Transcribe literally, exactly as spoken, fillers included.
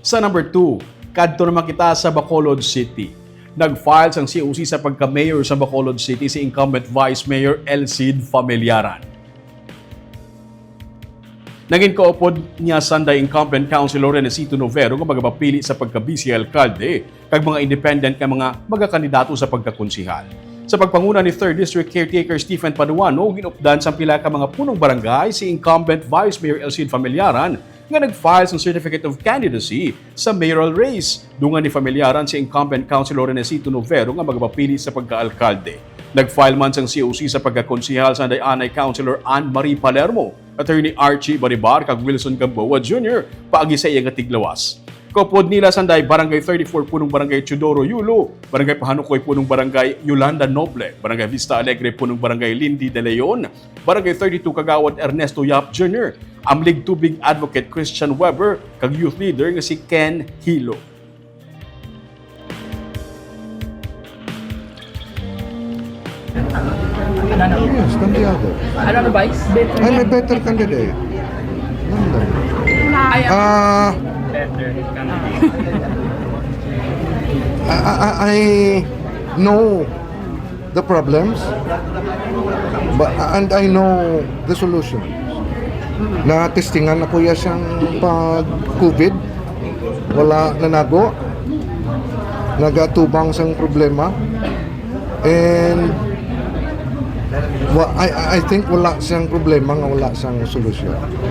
Sa number two, kadto naman kita sa Bacolod City. Nag-file sang C O C sa pagka-mayor sa Bacolod City si incumbent Vice Mayor Elcid Familiaran. Nangin kaupod niya sanday incumbent Councilor Renesito Novero nga magapapili sa pagka-vice alkalde kag mga independent nga mga magakandidato sa pagkakonsehal. Sa pagpanguna ni Third District Caretaker Stephen Paduano, ginupdan sang pila ka mga punong barangay si incumbent Vice Mayor Elcid Familiaran nga nag-file sang Certificate of Candidacy sa mayoral race. Dungan ni Familiaran si incumbent Councilor Renesito Novero nga magapapili sa pagkaalkalde. Nag-file man sang C O C sa pagkakonsehal sanday anay Councilor Ann Marie Palermo, Attorney Archie Baribar, kag Wilson Gamboa Junior paagi sa iya nga tiglawas. Kaupod nila sanday Barangay thirty-four, Punong Barangay Teodoro Yulo, Barangay Pahanukoy, Punong Barangay Yolanda Noble, Barangay Vista Alegre, Punong Barangay Lindy De Leon, Barangay thirty-two, Kagawad Ernesto Yap Junior, Amlig Tubig Advocate Christian Weber, kag youth leader nga si Ken Hilo. Yes, than the other. Ano na, Vice? I'm a better candidate. Nandun. Ay, Ah, better candidate. I, I, I know the problems, but, and I know the solution. Na testingan ako ya siyang pag-COVID, wala nanago, nagatubang sang problema, and wa, I, I think wala siyang problema nga wala siyang solusyon.